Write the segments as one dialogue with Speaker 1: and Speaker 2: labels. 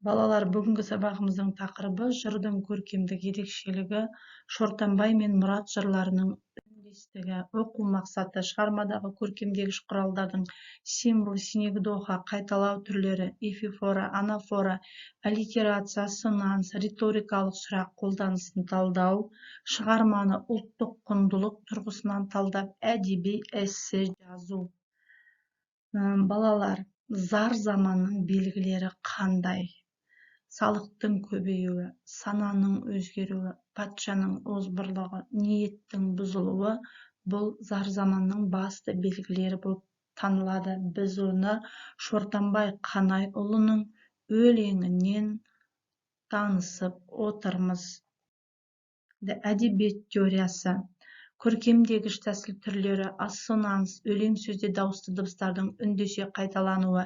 Speaker 1: Балалар, бүгінгі сабағымыздың тақырыбы жырдың көркемдік ерекшелігі, Шортанбай мен Мұрат жырларының үндестігі. Оқу мақсаты: шығармадағы көркемдегіш құралдардың символ, синекдоха, қайталау түрлері, эпифора, анафора, аллитерация, ассонанс, риторикалық сұрақ қолданысын талдау, шығарманы ұлттық құндылық тұрғысынан талдап, әдеби эссе жазу. Балалар, зар заманның белгілері қандай? Салықтың көбеюі, сананың өзгеруі, патшаның озбырлығы, ниеттің бұзылуы бұл зар заманның басты белгілері болып танылады. Біз оны Шортанбай Қанайұлының өлеңінен танысып отырмыз. Әдебиет теориясы. Көркемдегіш тәсіл түрлері: ассонанс, өлең сөзде дауысты дыбыстардың үндесе қайталануы,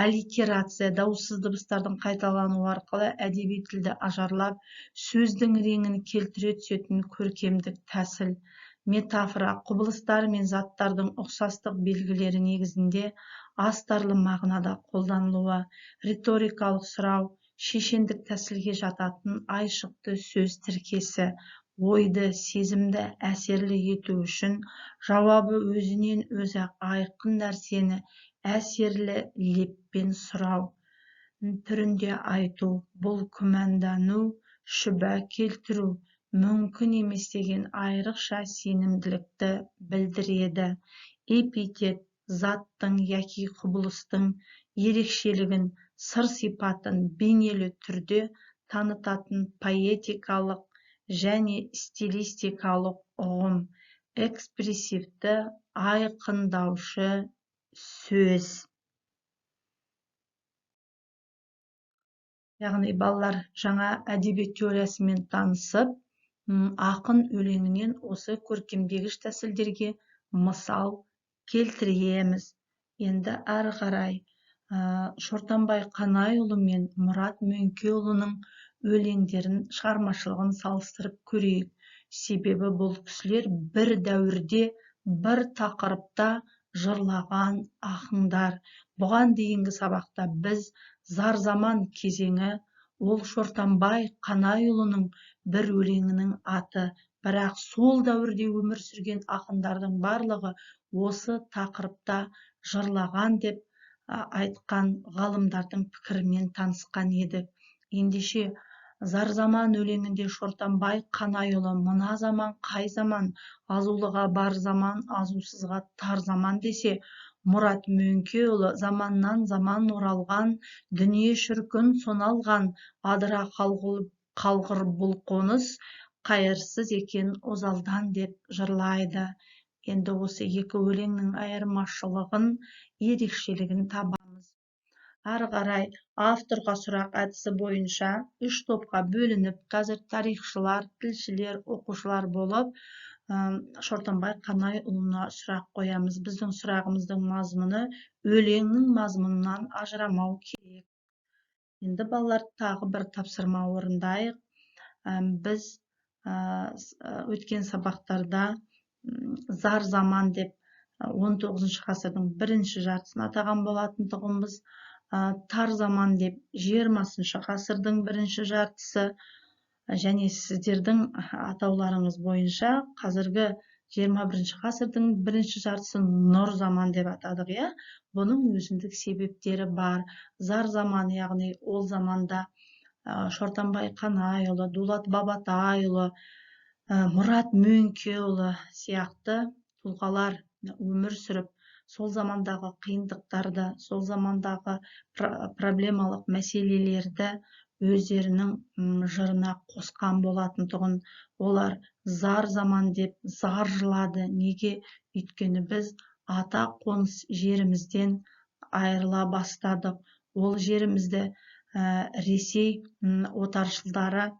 Speaker 1: аллитерация, дауыссыз дыбыстардың қайталануы арқылы әдеби тілді ажарлап, сөздің реңін келтіре түсетін көркемдік тәсіл, метафора, құбылыстар мен заттардың ұқсастық белгілері негізінде астарлы мағынада қолданылуы, риторикалық сұрау, шешендік тәсілге жататын айшықты сөз тіркесі, ойды, сезімді әсерлі ету үшін жауабы өзінен өзі айқын нәрсені әсерлі леппен сұрау түрінде айту, бұл күмәндану, шүбә келтіру, мүмкін емес деген айрықша сенімділікті білдіреді. Эпитет, заттың яки құбылыстың ерекшелігін, сыр-сипатын бейнелі түрде танытатын поэтикалық және стилистикалық ұғым, экспрессивті айқындаушы сөз. Яғни балалар жаңа әдебиет теориясымен танысып, ақын өлеңінен осы көркемдегіш тәсілдерге мысал келтіреміз. Енді әрі қарай Шортанбай Қанайұлы мен Мұрат Мөңкеұлының өлеңдерін, шығармашылығын салыстырып көрейік. Себебі бұл кісілер бір дәуірде, бір тақырыпта жырлаған ақындар. Бұған дейінгі сабақта біз зар заман кезеңі, ол Шортанбай Қанайұлының бір өлеңінің аты, бірақ сол дәуірде өмір сүрген ақындардың барлығы осы тақырыпта жырлаған деп айтқан ғалымдардың пікірімен танысқан едік. Ендеше зар заман өлеңінде Шортанбай Қанайұлы мына заман қай заман, азулыға бар заман, азусызға тар заман десе, Мұрат Мөңкеұлы заманнан заман оралған, дүние шіркін соналған, адыра қалғыр бұл қоныс, қайырсыз екен озалдан деп жырлайды. Енді осы екі өлеңнің айырмашылығын, ерекшелігін табамыз. Ары қарай авторға сұрақ әдісі бойынша үш топқа бөлініп, қазір тарихшылар, тілшілер, оқушылар болып Шортанбай Қанайұлына сұрақ қоямыз. Біздің сұрағымыздың мазмұны өлеңнің мазмұнынан ажырамау керек. Енді балалар тағы бір тапсырма орындайық. Біз өткен сабақтарда зар заман деп 19 ғасырдың бірінші жартысын атаған болатын тұғынбыз. Тар заман деп 20 ғасырдың бірінші жартысы, және сіздердің атауларыңыз бойынша қазіргі 21 ғасырдың бірінші жартысын нұр заман деп атадық, иә? Бұның өзіндік себептері бар. Зар заман, яғни ол заманда Шортанбай Қанайұлы, Дулат Бабатайұлы, Мұрат Мөңкеұлы сияқты тұлғалар өмір сүріп, сол замандағы қиындықтарды, сол замандағы проблемалық мәселелерді өздерінің жырына қосқан болатын тұғын. Олар зар заман деп зар жылады. Неге? Өйткені біз ата қоныс жерімізден айырыла бастадық. Ол жерімізді Ресей отаршылдары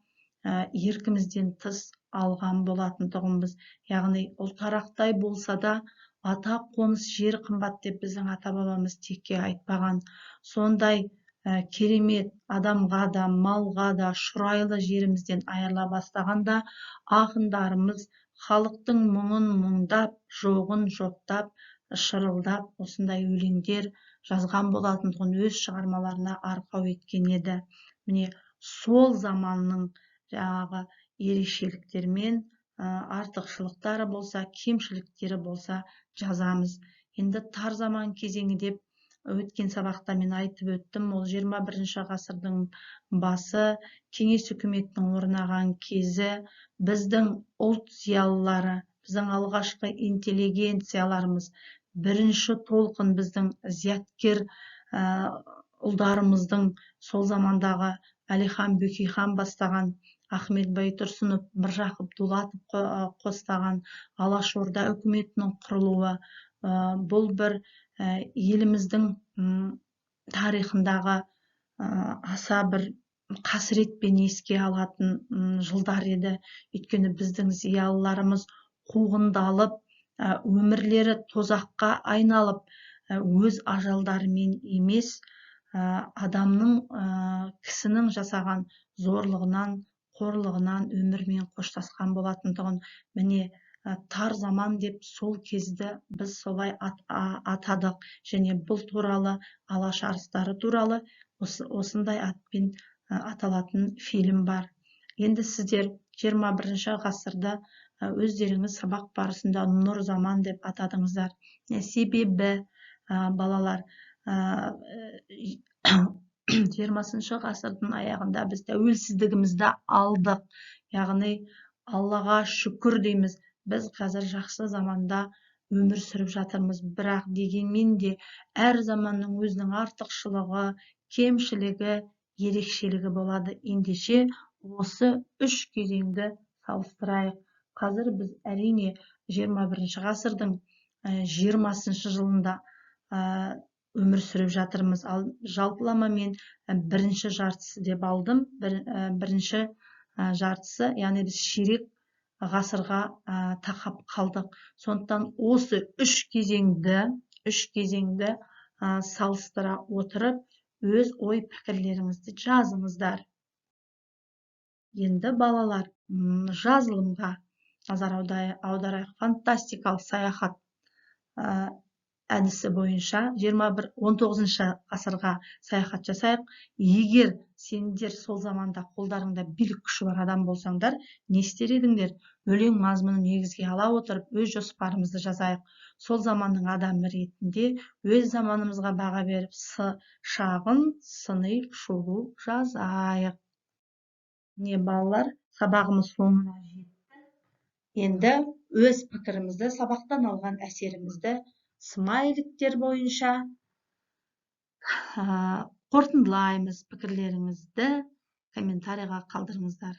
Speaker 1: еркімізден тыс алған болатын тұғынбыз. Яғни ұлтарақтай болса да ата қоныс жер қымбат деп біздің ата-бабамыз текке айтпаған. Сондай керемет адамға да, малға да шұрайлы жерімізден айырыла бастағанда ақындарымыз халықтың мұңын мұңдап, жоғын жоқтап, шырылдап осындай өлеңдер жазған болатындығын өз шығармаларына арқау еткен еді. Міне, сол заманның жаңағы ерекшеліктерімен, артықшылықтары болса, кемшіліктері болса, жазамыз. Енді тар заман кезеңі деп өткен сабақта мен айтып өттім. Ол 21 ғасырдың басы, кеңес үкіметінің орнаған кезі, біздің ұлт зиялылары, біздің алғашқы интеллигенцияларымыз, бірінші толқын біздің зияткер ұлдарымыздың, сол замандағы Әлихан Бөкейхан бастаған, Ахмет Байтұрсынов, Міржақып Дулатов қостаған Алашорда үкіметінің құрылуы, бұл бір еліміздің тарихындағы аса бір қасіретпен еске алатын жылдар еді. Өйткені біздің зиялыларымыз қуғындалып, өмірлері тозаққа айналып, өз ажалдарымен емес, адамның, кісінің жасаған зорлығынан, қорлығынан өмірмен қоштасқан болатындығын, міне, тар заман деп сол кезді біз солай атадық. Және бұл туралы, Алаш арыстары туралы осындай атпен аталатын фильм бар. Енді сіздер 21 ғасырда өздеріңіз сабақ барысында нұр заман деп атадыңыздар. Себебі, балалар, 20 ғасырдың аяғында біз тәуелсіздігімізді алдық, яғни Аллаға шүкір дейміз, біз қазір жақсы заманда өмір сүріп жатырмыз. Бірақ дегенмен де әр заманның өзінің артықшылығы, кемшілігі, ерекшелігі болады. Ендеше осы үш кезеңді салыстырайық. Қазір біз, әрине, 21 ғасырдың 20 жылында өмір сүріп жатырмыз. Ал жалпылама мен бірінші жартысы деп алдым. Бірінші жартысы, яғни біз ширек ғасырға тақап қалдық. Сондықтан осы үш кезеңді салыстыра отырып, өз ой пікірлеріңізді жазыңыздар. Енді, балалар, жазылымға назар аударайық. Фантастикалық саяхат әдісі бойынша 21 19 ғасырға саяхат жасайық. Егер сендер сол заманда қолдарыңда билік күші бар адам болсаңдар, не істер едіңдер? Өлең мазмұнын негізге ала отырып, өз жоспарымызды жазайық. Сол заманның адамы ретінде өз заманымызға баға беріп, шағын сыни шолу жазайық. Міне, балалар, сабағымыз соңына жетті. Енді өз пікірімізді, сабақтан алған әсерімізді смайликтер бойынша қорытындылаймыз. Пікірлеріңізді комментарийға қалдырыңыздар.